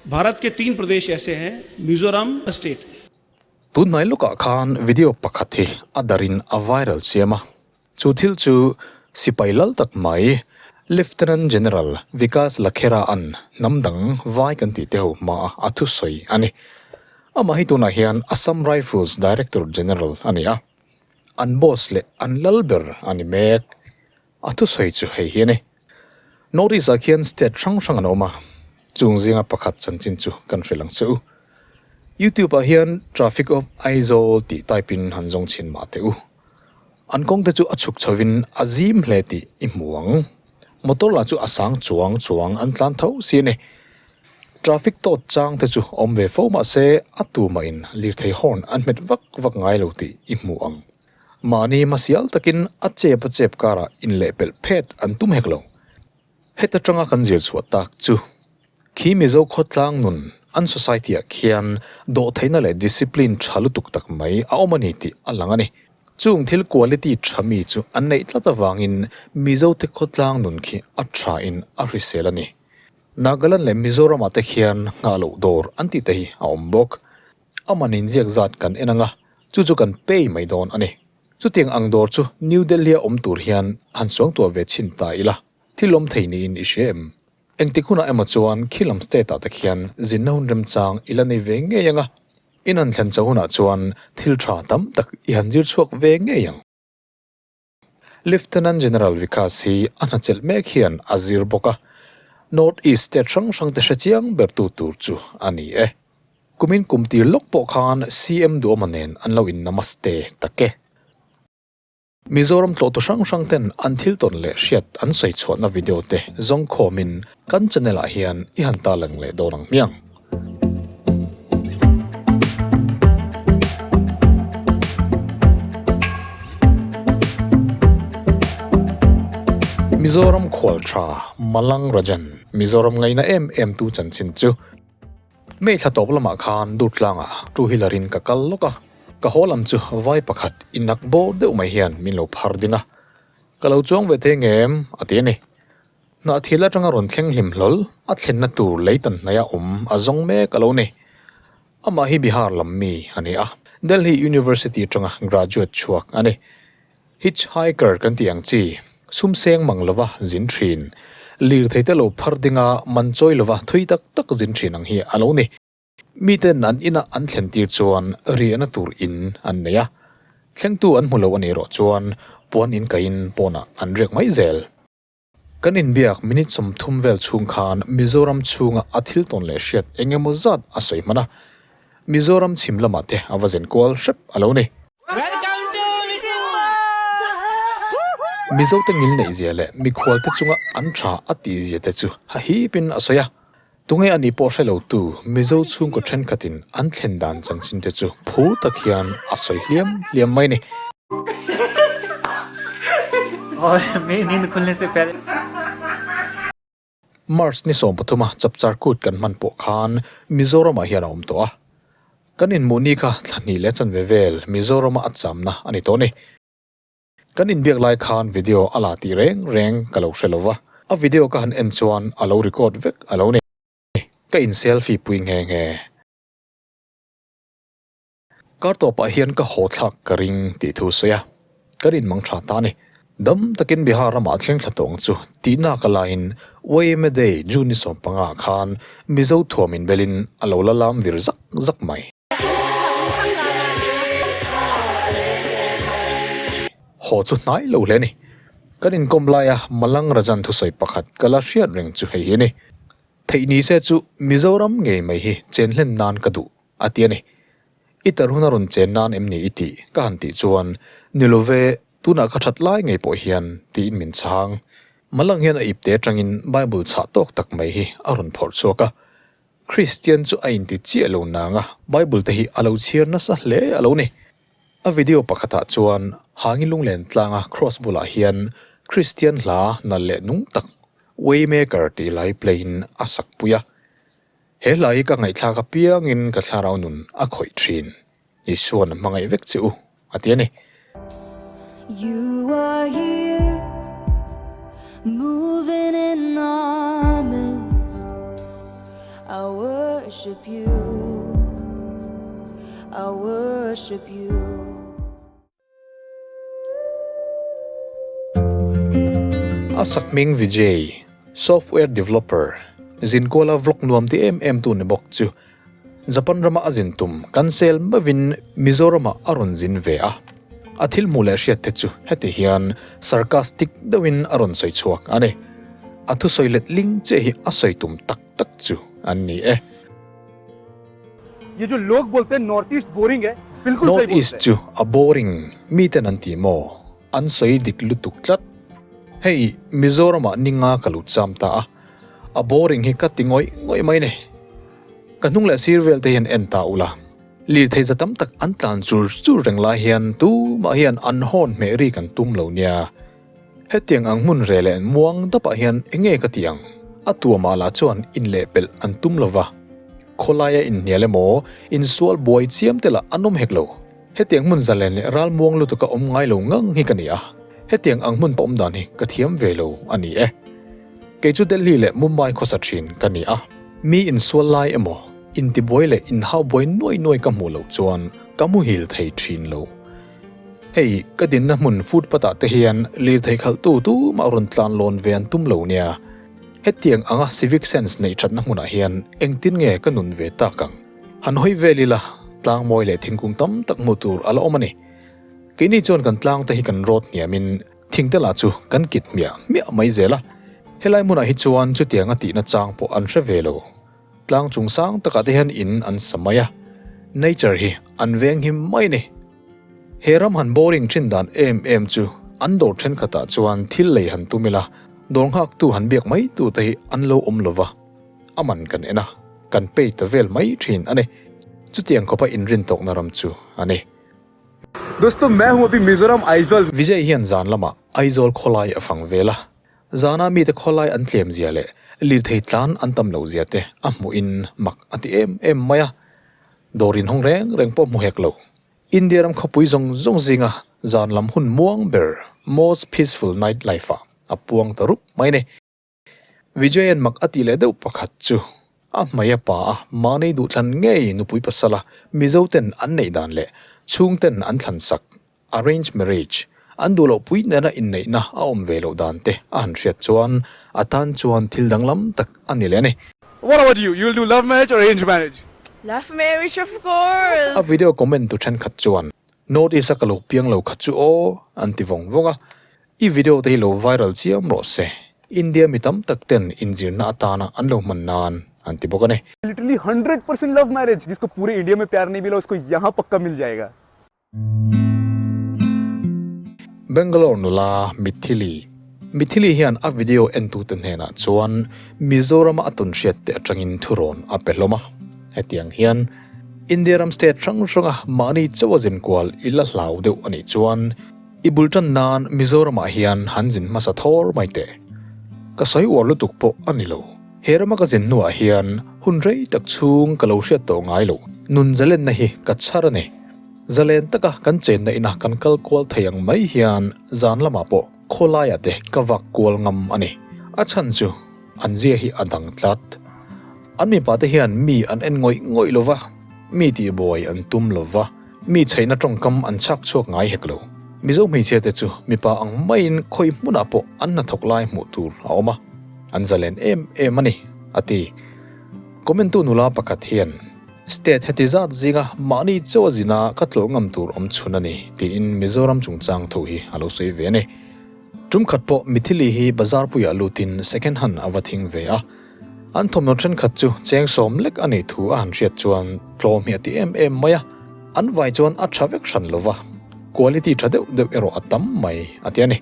Bharat ke teen pradesh aise hain, Mizoram state. Tunhnai lawkah khan video pakhat hi a darhin a viral chiam a, chu thil chu sipai lal tak mai Lieutenant General Vikas Lakhera an hnam dang vai kan tih te ho hmaa a thusawi a ni. Amah hi tunah hian Assam Rifles Director General a ni a, an boss leh an lal ber a ni mek. A thusawi chu hei hi a ni. North East ah khian state hrang hrang an awm a, chung zinga pakhat chanchin chu kan hrilh ang che u. YouTube ah hian Traffic of Aizawl tih type in han zawng chhin mah teh u. An kawng te chu a chhuk chho in a zim hle tih i hmu ang. Motor lah chu a sang chuang chuang an tlan tho si a ni. Traffic tawt chang te chu awm ve fo mah se a tumah in lirthei horn an hmet vak vak ngai lo tih i hmu ang. Mahni hmasial takin a chep a chep karah inlehpelh phet an tum hek lo. Heta tanga kan zir chhuah tak chu khi Mizo khawtlang nun an society ah khian dawhtheihna leh discipline tha lutuk tak mai a awm a ni tih a lang a ni. Chung thil quality tha mi chu an neih tlat avangin Mizo te khawtlang nun khi a tha in a hrisel a ni. Nagaland leh Mizoram ah te khian nghah loh dawr an tih te hi a awm bawk. A man inziak zat kan en ang a, chu chu kan pay mai dawn a ni. Chutiang ang dawr chu New Delhi-a awm tur hian han suangtuah ve chhin ta ila, thil awm thei niin i hria em? Engtik hunah emaw chuan khilam state-ah te khian zinna hun remchang i la nei ve ngei ang a, in han thlen chho hunah chuan thil tha tam tak i han zir chhuak ve ngei ang. Lieutenant General Vikas hi a hnachelh mek hian a zir bawk a, North East state hrang hrang te hrechiang ber tu tur chu a ni e. Kumin kum tir lawk pawh khan CM Duhawma nen an lo in namaste tak e. Mizoram tlawhtu hrang hrang ten an thil tawn leh hriat an sawi chhuahna video te zawng khawmin kan channel ah hian i han tarlang leh dawn ang hmiang. Mizoram khual tha Malang Rajan Mizoram ngaihna em em tu chanchin chu May thla tawp lamah khan Durtlangah two wheeler in ka kal lawk a, ka haw lam chu vai pakhat innak bawr deuh mai hian min lo phar ding a, ka lo chuang ve thei ngem a ti a ni. Hnahthil atanga rawn thleng hlim hlawl a thlenna tur lei tan hnaia awm a zawng mek a lo ni. Amah hi Bihar lam mi a ni a, Delhi University atanga graduate chhuak a ni. Hitchhiker kan tih ang chi, sum seng mang lova zin thin, lirthei te lo phar dinga man chawi lova thui tak tak zin thin ang hi a lo ni. Miten an ina an thlen tir chuan riahna tur in an nei a, thlengtu an hmu lo a nih erawh chuan puan in kaiin pawnah an riak mai zel. Kan inbiak minute 30 vel chhung khan Mizoram chhunga a thil tawn leh hriat eng emaw zat a sawi hman a, Mizoram chhim lamah te a va zen kual hrep a lo ni. Mizote ngil neih zia leh mikhualte chunga an tha a tih zia te chu hahipin a sawi a. Tunge a nih pawh hre lo tu Mizo chhungkaw thenkhatin an thlen dan chanchin te chu phur tak hian a sawi hliam hliam mai a ni. March ni 13 a chapchar kut kan hman pawh khan Mizoramah hian a awm tawh a. Kan inhmuh ni kha thla hnih leh chanve vel Mizorama a chamna a ni tawh a ni. Kan inbiak lai khan video a la tih reng reng ka lo hre lo va, a video ka han en chuan a lo record vek a lo ni. Ka in selfie pui nghe nghe. Kar tawpah hian ka haw thlak ka ring tih thu sawi a, kan inmang tha ta a ni. Dam takin Bihar ramah thleng thla tawng chu tihna ka laiin YMA Day June ni 15 ah khan Mizo thuam inbelin a lo la lam vir zak zak mai. Haw chu hnai lo hle a ni. Kan inkawm laia Malang Rajan thusawi pakhat ka la hriat reng chu hei hi a ni. Theih ni se chu Mizoram ngei mai hi chen hlen nan ka duh a ti a ni. I tar hun a rawn chen nan em ni i tih ka han tih chuan ni lo ve tunah ka that lai ngei pawh hian tiin min chhang. Malang hian a ipte atangin Bible chhah tawk tak mai hi a rawn phawrh chhuak a. Kristian chu a inti chiah lo nang a, Bible te hi a lo chhiar nasa hle a lo ni. A video pakhatah chuan Hangi Lunglen tlanga cross bulah hian Kristian hla nalh leh nung tak Waymaker tih lai play in a sak pui a. He hla hi ka ngaihthlak apiangin ka thlarau nun a khawih thin. Isuan a hmangaih vek che u a ti a ni. You are here, moving in our midst. Our. worship you. I worship you. A sakhming Vijay, software developer, zinkuala vlog nuam ti em em tu ni bawk chu Japan rama a zin tum cancel meuhin Mizoramah a rawn zin ve a. A thil hmuh leh hriat te chu heti hian sarcastic deuhin a rawn sawi chhuak a ni. A thusawi let ling che hi a sawi tum tak tak chu an ni e. Ye jo log bolte hain North East boring hai, bilkul sahi North East bolte chu a boring miten an ti maw? An sawi dik lutuk tlat. Hei Mizoramah ninga ka lo cham ta a, a boring hi ka ti ngawih ngawih mai ni. Ka hnung leh sir vel te hian en ta ula. Lirthei za tam tak an tlan chur chur reng lai hian tumah hian an hawn hmeh ri kan tum lo nia. Hetiang ang hmun reh leh muang dapah hian enge ka ti ang? A tuamah lah chuan inlehpelh an tum lo va. Khawlaia inhnial emaw, insual buai chiam te lah an awm hek lo. Hetiang hmun zalen leh ral muang lutuka awm ngai lo ngang hi ka ni a, hetiang ang hmun pawh awm dan hi ka thiam ve lo a ni e. Kei chu Delhi leh Mumbai khawsa thin ka ni a, mi insual lai emaw, intibuai leh inhau buai nuai nuai ka hmuh loh chuan ka muhil thei thin lo. Hei, ka dinna hmun footpath ah te hian lirthei khalhtu tumah rawn tlan lawn ve an tum lo nia. Hetiang anga civic sense neih thatna hmunah hian engtin nge ka nun ve tak ang? Han hawi vel ila, tlang mawi leh thingkung tam tak hmuh tur a la awm a ni. Keini chuan kan tlang te hi kan rawt hniamin thingte lah chu kan kit hmiah hmiah mai zel a. Helai hmunah hi chuan chutianga tihna chang pawh an hre ve lo. Tlang chung sang takah te hian in an sa mai a, nature hi an veng him mai a ni. He ram han boring thin dan em em chu an dawr thenkhatah chuan thil lei han tum ila, dawr nghaktu han biak mai tu te hi an lo awm lo va, a man kan en a, kan pay ta vel mai thin a ni. Chutiang khawpa inrin tawkna ram chu a ni. Dosto main hu abhi Mizoram Aizawl. Vijay hian zan lamah Aizawl khawlai a fang vel a, Zana mite khawlai an tlem zia leh lirthei tlan an tam loh zia te a hmuhin mak a ti em em mai a, dawr inhawng reng reng pawh hmu hek lo. India ram khawpui zawng zawng zinga zan lam hun muang ber most peaceful night life ah a puang ta rup mai ni. Vijayan mak a tih leh deuh pakhat chu a hmei a pa a mahni duhthlan ngei nupui pasala Mizo ten an neih dan leh chhungten an thlan sak Arrange marriage, an duh loh pui nena inneihna a awm ve loh dan te a han hriat chuan a tan chuan thil danglam tak a ni leh a ni. What about you? You will do love marriage or arrange marriage? Love marriage of course! A video comment tu thenkhat chuan North East a ka lo piang lo kha chu aw an ti vawng vawng a, i video te hi lo viral chiam rawh se, India mi tam tak ten inzirna atana an lo hman nan an ti bawk a ni. Literally 100% love marriage jisko pure India mein pyar nahi mila usko yahan pakka mil jayega. Bangalore nula Mithili Mithili hian a video entute hnenah chuan Mizorama a tawn hriat te atangin thurawn a pe hlawm a. Hetiang hian India ram state hrang hranga mahni chauh a zin kual i la hlau deuh a nih chuan i bul tan nan Mizoramah hian han zin hmasa thawr mai teh. Ka sawi uar lutuk pawh a ni lo. He rama ka zin hnuah hian hun rei tak chhung ka lo hriat tawh ngai loh. Nun zalenna hi ka chhar a ni. Zalen taka kan chenna ina kan kal kual thei ang mai hian zan lamah pawh khawlaiah te ka vak kual ngam a ni. A chhan chu an zia hi a dang tlat. An mipa te hian mi an en ngawih ngawih lo va, mi tihbuai an tum lo va, mi chheihna tawngkam an chhak chhuak ngai hek lo. Mizo hmeichhia te chu mipa ang maiin khawi hmunah pawh an hnathawk lai hmuh tur a awm a. An zalen em em a ni, a ti. Comment tu nula pakhat hian, State heti zat zinga mahni chaw a zina ka tlawh ngam tur awm chhun a ni, tiin Mizoram chungchang tho hi a lo sawi ve a ni. Tum khat pawh Mithili hi bazar puiah lutin second hand a va thing ve a. An thawmhnaw thenkhat chu cheng sawm lek a nih thu a han hriat chuan tlawm hi a ti em em mai a. An vai chuan a tha vek hran lo va, quality tha deuh deuh erawh a tam mai, a ti a ni.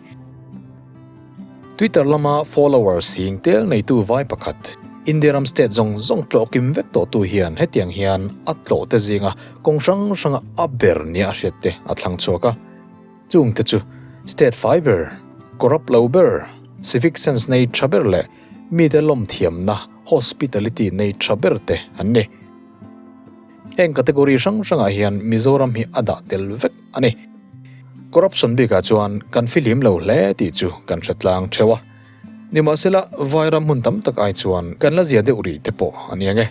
Twitter lama follower sing tel neitu vai pakhat, India ram state zawng zawng tlawh kim vek tawhtu hian hetiang hian a tlawh te zinga kawng hrang hranga a ber nia a hriat te a thlang chhuak a. Chung te chu state fai ber, corrupt lo ber, civic sense nei tha ber leh mite lawm thiamna, hospitality, nei tha ber te an ni. Heng category hrang hrangah hian Mizoram hi a dah tel vek a ni. Corruption bikah chuan kan fihlim lo hle tih chu kan hre tlang theuh a. Nimahsela, Vairam hmun tam tak ai chuan kan la zia deuh rih te pawh a ni ang e.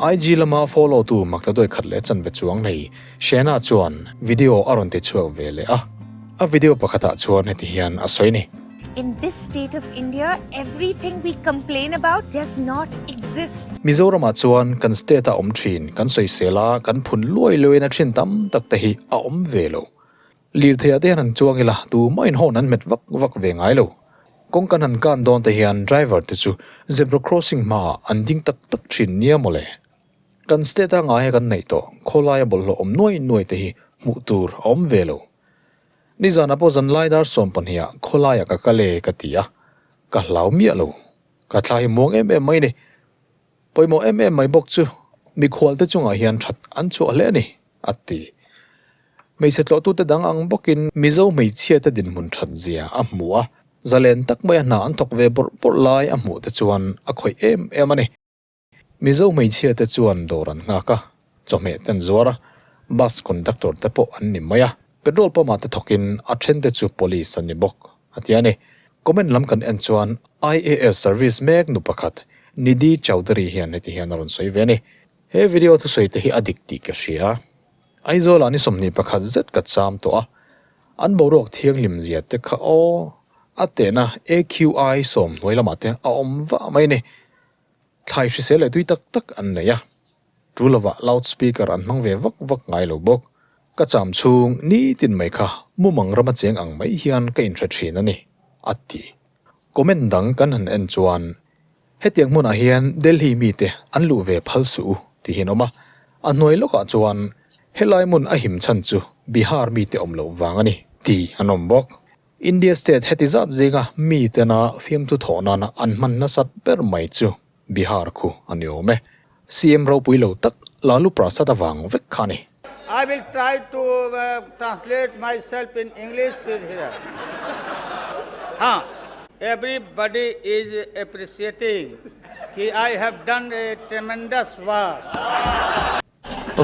IG lama follow tu maktaduai khat leh chanve chuang nei Shena chuan video a rawn ti chhuak ve leh a. A video pakhatah chuan heti hian a sawi ni. In this state of India, everything we complain about does not exist. Mizoramah chuan kan state a awm thin, kan sawisel a, kan phun luai luaina thin tam tak te hi a awm ve lo. Lirtheiah te hian han chuang ila, tumah in horn an hmet vak vak ve ngai lo. Kawng kan han kan dawn te hian driver te chu zebra crossing hmaah an ding tak tak thin nia mawle. Kan state a ngaia kan neih tawh khawlaia bawlhhlawh awm nuai nuai te hi hmuh tur a awm ve lo. Nizanah pawh zanlai dar sawmpahniah khawlaiah ka kal e ka ti a, ka hlau miah lo. Ka thla hi muang em em mai ni. Pawimawh em em mai bawk chu mikhual te chungah hian that an chhuah hle a ni, a ti. Hmeichhe tlawhtute dang ang bawkin Mizo hmeichhiate dinhmun that zia a hmu a, zalen tak maia hna an thawk ve bawrh bawrh lai a hmuh te chuan a khawih em em a ni. Mizo hmeichhia te chuan dawr an nghak a, chawhmeh te an zuar a, bus conductor te pawh an ni mai a, petrol pump ah te thawkin a then te chu police an ni bawk, a ti a ni. Comment lam kan en chuan IAS service mek nu pakhat Nidhi Chaudhary hian heti hian a rawn sawi ve a ni. He video thusawi te hi a dik tih ka hria. Aizawl ah ni 21 zet ka cham tawh a, an boruak thianghlim zia te kha aw, a tehna AQI sawm hnuai lamah te a awm vah mai a ni. Thlai hrisel leh tui tak tak an nei a, tu lovah loud speaker an hmang ve vak vak ngai lo bawk. Ka cham chhung nitin mai kha mumang rama cheng ang mai hian ka inhre thin a ni, a ti. Comment dang kan han en chuan, Hetiang hmunah hian Delhi mite an luh ve phal suh u, ti hian awm a. A hnuai lawkah chuan, Helai hmun a him chhan chu Bihar mite awm loh vang a ni, ti an awm bawk. India state heti zat zinga mi tena fiamthu thawh nana an hman nasat ber mai chu Bihar khu a ni awm e. CM ropui lo tak Lalu Prasad avang vek kha a ni. I will try to translate myself in English please hear. Ha everybody is appreciating ki I have done a tremendous work.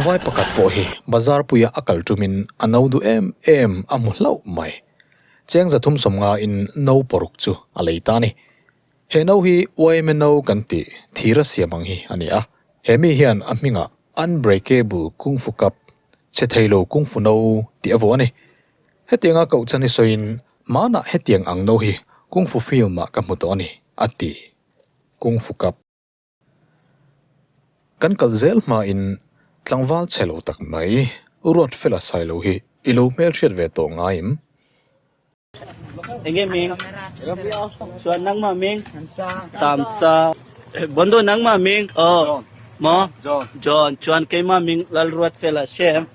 Vai pakhat pawh hi bazar puia a kal tumin a no duh em em a hmu hlauh mai. Cheng 350 in no paruk chu a lei ta a ni. He no hi yma no kan tih thir a siam ang hi a ni a. He mi hian a hmingah Unbreakable Kung Fu Cup, Che Theilo Kung Fu No tih a vuah a ni. Hetianga koh chan hi sawiin hmanah hetiang ang no hi Kung Fu film ah ka hmu tawh a ni, a ti. Kung Fu Cup. Kan kal zel hmain tlangval chhe lo tak mai Ruatfela Sailo hi i lo hmelhriat ve tawh ngai em? Enge ming? Chuan nangmah ming? Tamsa. Bondo nangmah ming? Oh. Mo? John. John. Chuan keimah ming Lalruatfela Shem.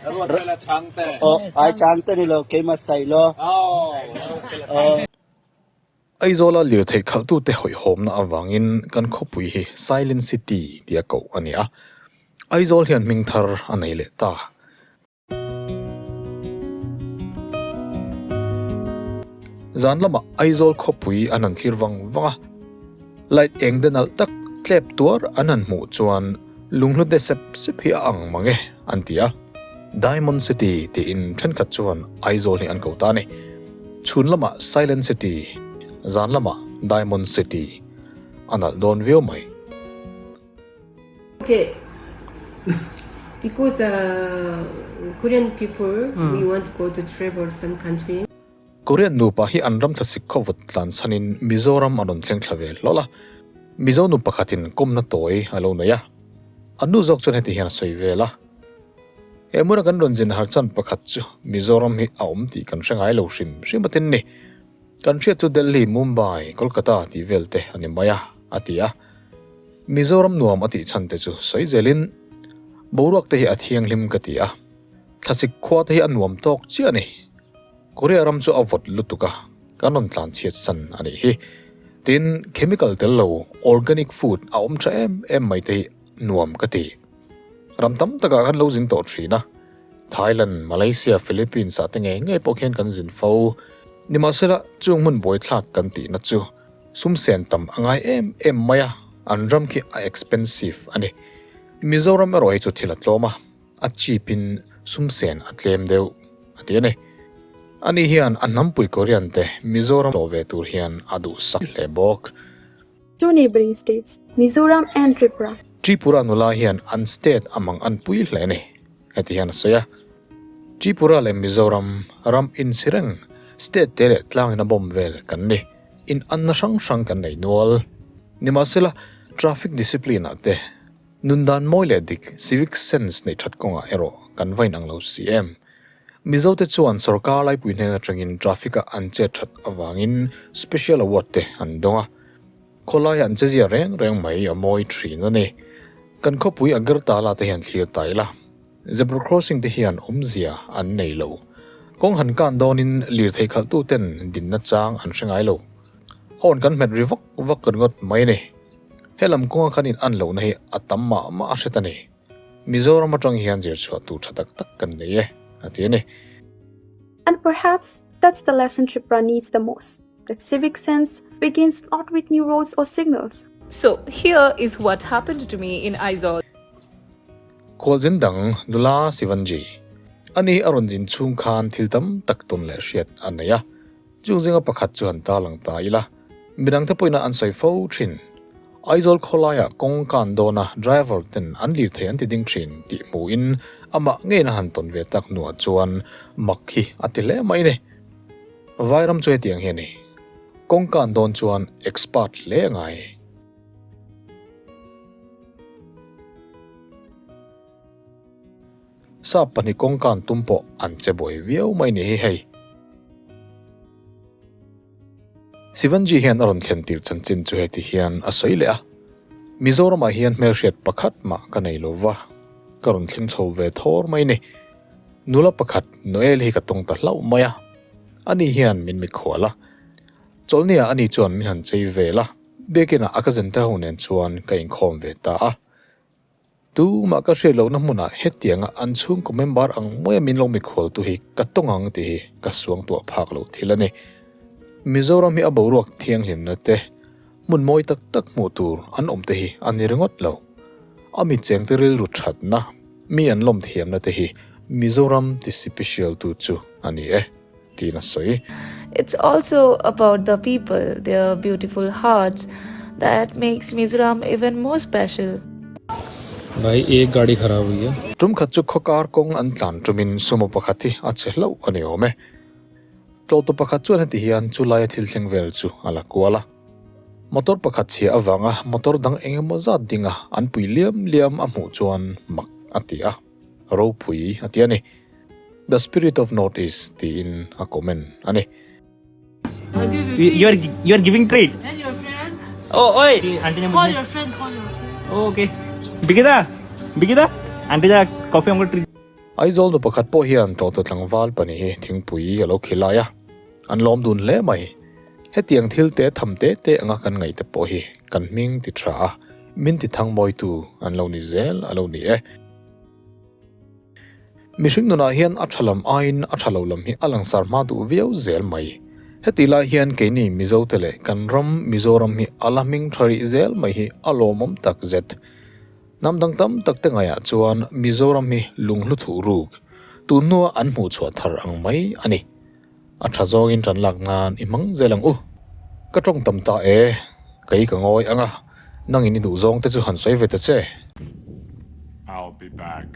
Lalruatfela Changte. Oh, ai Changte ni lo keimah Sailo. Oh. Aizawla lirthei khalhtute hawihhawmna avangin kan khawpui hi Silent City tia koh a ni a, Aizawl hian hming thar a nei leh ta. Zan lamah Aizawl khawpui an han thlir vang vang a, light eng de nalh tak tlep tuar an han hmuh chuan lunghlu de sep sep hi a ang mang e an ti a. Diamond City tiin thenkhat chuan Aizawl hi an ko ta a ni. Chhun lamah Silent City, zan lamah Diamond City a nalh dawn viau mai. Okay, because Korean people we want to go to travel some country. Korean nupa hi an ram thlasik khawvawt tlan chhanin Mizoram an rawn thleng thla ve hlawl a, Mizo nu pakhatin kawmna tawi a lo nei a, an nu zawk chuan heti hian a sawi vel a, He hmuna kan rawn zin har chan pakhat chu Mizoram hi a awm tih kan hre ngai lo hrim hrim a tin ni. Kan hriat chu Delhi, Mumbai, Kolkata tih vel te a ni mai a, a ti a. Mizoram nuam a tih chhan te chu sawi zelin boruak te hi a thianghlim ka ti a, thlasik khua te hi a nuam tawk chiah a ni. Korea ram chu a vawt lutuk a, kan rawn tlan chhiat san a nih hi. Tin, chemical tel lo organic food a awm tha em em mai te hi nuam ka ti. Ram tam takah khan lo zin tawh thin a, Thailand, Malaysia, Philippines ah te ngei ngei pawh khian kan zin fo. Nimahsela, chung hmun buaithlak kan tihna chu sum sen tam a ngai em em mai a, an ram khi a expensive a ni. Mizoram erawh hi chu thil a tlawm a. A cheap in sum sen a tlem deuh a ti a ni. Ani hian a hnampui Korean te Mizoram tlawh ve tur hian a duhsak hle bawk. Two neighboring states, Mizoram and Tripura. Tripura nula hian an state a mang an pui hle a ni, heti hian a sawi a. Tripura leh Mizoram ram insi reng, state te leh tlangin a bomb vel kan ni. In anna hrang hrang kan nei nual. Nimahsela, traffic discipline ah te, nun dan mawi leh dik, civic sense nei that kawngah erawh kan va inang lo si em. Mizote chuan sorkar laipui hnen atangin traffic-a an chet that avangin special award te an dawng a. Khawlaia an chezia reng reng mai a mawi thin a ni. Kan khawpui Agartala te hian thlir ta ila, zebra crossing te hian awmzia an nei lo. Kawng han kan dawnin lirthei khalhtu ten dinna chang an hre ngai lo. Horn kan hmet ri vak vak ringawt mai a ni. Helam kawnga kan in an lohna hi a tam mah mah a hret a ni. Mizoram atang hian zir chhuah tur tha tak tak kan nei e, a ti a ni. And perhaps that's the lesson Tripura needs the most, that civic sense begins not with new roads or signals. So here is what happened to me in Aizawl. Khualzin dang nula Sivanji, ani a rawn zin chhung khan thil tam tak tawn leh hriat a nei a, Chung zinga pakhat chu han ta lang ta ila, midangte pawhin an sawi fo thin. Aizawl khawlaiah kawng kan dawn a, driver ten an lir thei an ti ding thin tih hmuhin amah ngeiin a han tawn ve tak hnuah chuan mak hi a ti hle mai ni. Vairam chu hetiang hi a ni. Kawng kan dawn chuan expert hle a ngai. Sap pahnih kawngkan tum pawh an che buai viau mai ni hi hei. Sivanji hian a rawn thlen tir chanchin chu heti hian a sawi leh a, Mizoramah hian hmelhriat pakhat mah ka nei lo va, ka rawn thleng chho ve thawr mai ni. Nula pakhat Noel hi ka tawng ta hlauh mai a, ani hian min mikhual a. Chawlhniah ani chuan min han chei vel a, biakinah a cousin te ho nen chuan ka inkhawm ve ta a. Tumah ka hriat lohna hmunah hetianga an chhungkaw member ang maia min lo mikhualtu hi ka tawng ang tih hi ka suangtuah phak lo thil a ni. Mizoram hi a boruak thianghlimna te, hmun mawi tak tak hmuh tur an awm te hi a ni ringawt lo. A mi chengte rilru thatna, mi an lawm thiamna te hi Mizoram ti sipisial tu chu a ni e, tiin a sawi. It's also about the people, their beautiful hearts that makes Mizoram even more special. Bhai ek gaadi kharab hui hai. Tum khat chu khawkar kawng an tlan tumin sumo pakhat hi a che hlauh a ni awm e. Tlawhtu pakhat chuan heti hian chu laia thil thleng vel chu a la kual a. Motor pakhat chhia avanga motor dang eng emaw zat dinga an pui liam liam a hmuh chuan mak a ti a. Ropui a ti a ni. The Spirit of North East tiin a comment a ni. You are you are giving treat. And your friend? Oh, oi. Aunty ne Call your friend, call your friend. Oh, okay. Bigida. Bigida. Aunty ja coffee हमको treat. Aizawl nu pakhat pawh hian tawhtu tlangval pahnih hi thingpui a lo khil lai a, an lawm dun hle mai. Hetiang thil te tham te te anga kan ngaih te pawh hi kan hming ti tha a, min ti thang mawitu an lo ni zel a lo ni e. Mihring nunah hian a tha lam aiin a tha lo lam hi a langsar hma duh viau zel mai. Heti lai hian keini Mizote leh kan ram Mizoram hi a la hming tha rih zel mai hi a lawmawm tak zet. Hnam dang tam tak te ngaiah chuan Mizoram hi lunghlu thuh ruk, tun hnua an hmuh chhuah thar ang mai a ni. A tha zawngin tan lak nan i hmang zel ang u. Ka tawng tam ta e, kei ka ngawi ang a, nangin i duh zawng te chu han sawi ve ta che. I'll be back.